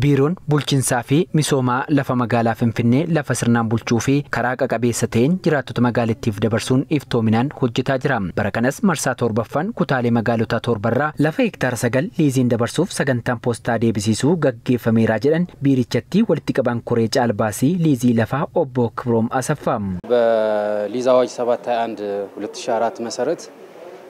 Biiroon bulchiinsaa fi misoomaa lafa magaalaa Finfinnee lafa sirnaan bulchuu fi karaa qaqabeessa ta'een jiraattota magaalittiif dabarsuun iftoominaan hojjetaa jira. Bara kanas marsaa torbaffaan kutaalee magaalotaa torbarraa lafa hektaara 9 liiziin dabarsuuf sagantaan poostaa deebisiisuu gaggeeffameera jedhan biirichatti walitti qaban koree caalbaasii liizii lafaa obbo Kibroom Asaffaa. በሊዝ አዋጅ 721 2004 መሰረት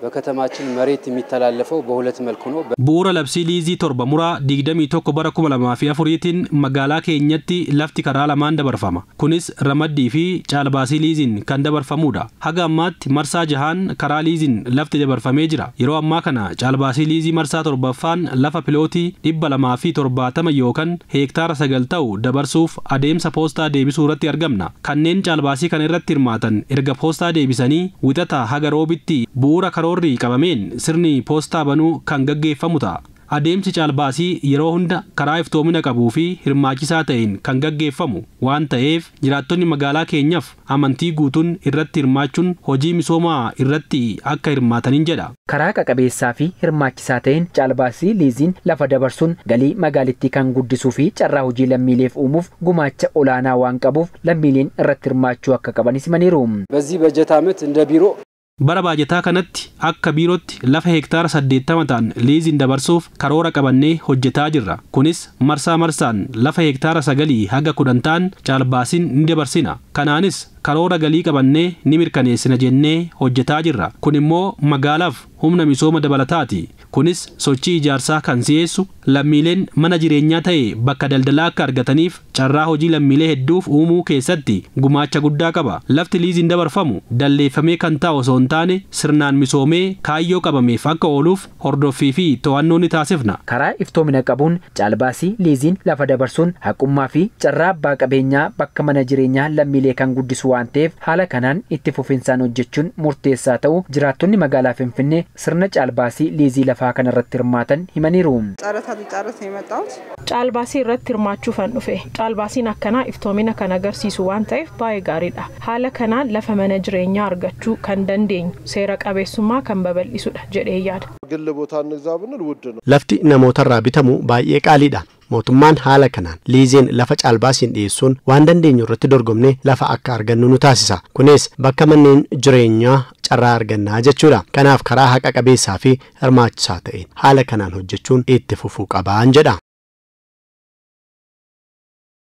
በከተማችን መሬት የሚተላለፈው በሁለት መልኩ ነው። Bu'uura labsii liizii 7 muraa 21 bara 2004tiin magaalaa keenyatti lafti karaa lamaan dabarfama. Kunis ramaddii fi caalbaasii liiziin kan dabarfamudha. Haga ammaatti marsaa jahaan karaa liiziin lafti dabarfamee jira. Yeroo ammaa kana caalbaasii liizii marsaa torbaffaan lafa pilootii 270 yookaan heektaara 9 ta'u dabarsuuf adeemsa poostaa deebisuu irratti argamna. Kanneen caalbaasii kana irratti hirmaatan erga poostaa deebisanii wixata haga roobitti bu'uura karoora qabameen sirni poostaa banuu kan gaggeeffamu ta'a. Adeemsi caalbaasii yeroo hunda karaa iftoomina qabuu fi hirmaachisaa ta'een kan gaggeeffamu waan ta'eef jiraattonni magaalaa keenyaaf amantii guutuun irratti hirmaachuun hojii misoomaa irratti akka hirmaataniin jedha. Karaa qaqabeessaa fi hirmaachisaa ta'een caalbaasii liiziin lafa dabarsuun galii magaalittii kan guddisuu fi carraa hojii lammiileef uumuuf gumaacha olaanaa waan qabuuf lammiileen irratti hirmaachuu akka qabanis himaniiru. በዚህ በጀት ዓመት እንደ ቢሮ Bara baajataa kanatti akka biirootti lafa hektaara 80 ta'an liiziin dabarsuuf karoora qabannee hojjetaa jirra. Kunis marsaa marsaan lafa hektaara 9 haga 10 ta'an caalbaasiin ni dabarsina. Kanaanis karoora galii qabannee ni mirkaneessina jennee hojjetaa jirra. Kun immoo magaalaaf humna misooma dabalataati. Kunis sochii ijaarsaa kan si'eessu lammiileen mana jireenyaa ta'e bakka daldalaa akka argataniif carraa hojii lammiilee hedduuf uumuu keessatti gumaacha guddaa qaba. Lafti liiziin dabarfamu dalleeffamee kan taa'u osoo hin taane sirnaan misoomee kaayyoo qabameef akka ooluuf hordoffii fi to'annoo ni taasifna. Karaa iftoomina qabuun caalbaasii liiziin lafa dabarsuun haqummaa fi carraa abbaa qabeenyaa bakka mana jireenyaa lammiilee kan guddisu waan ta'eef haala kanaan itti fufinsaan hojjechuun murteessaa ta'uu jiraattonni magaalaa Finfinnee sirna caalbaasii liizii lafaa kanarratti hirmaatan himaniiru. ጨረታ ልጨርስ ነው የመጣሁት። Caalbaasii irratti hirmaachuufan dhufe. Caalbaasiin akkanaa iftoomina kan agarsiisu waan ta'eef baay'ee gaariidha. Haala kanaan lafa mana jireenyaa argachuu kan dandeenyu seera qabeessummaa kan babal'isudha jedhee yaada. ግል ቦታ እንግዛ ብንል ውድ ነው። Lafti namootarraa bitamu baay'ee qaaliidha. Mootummaan haala kanaan liiziin lafa caalbaasiin dhiyeessuun waan dandeenyu irratti dorgomnee lafa akka argannu nu taasisa. Kunis bakka manneen jireenyaa carraa argannaa jechuudha. Kanaaf karaa haqa qabeessaa fi hirmaachisaa ta'een haala kanaan hojjechuun itti fufuu qabaan jedha.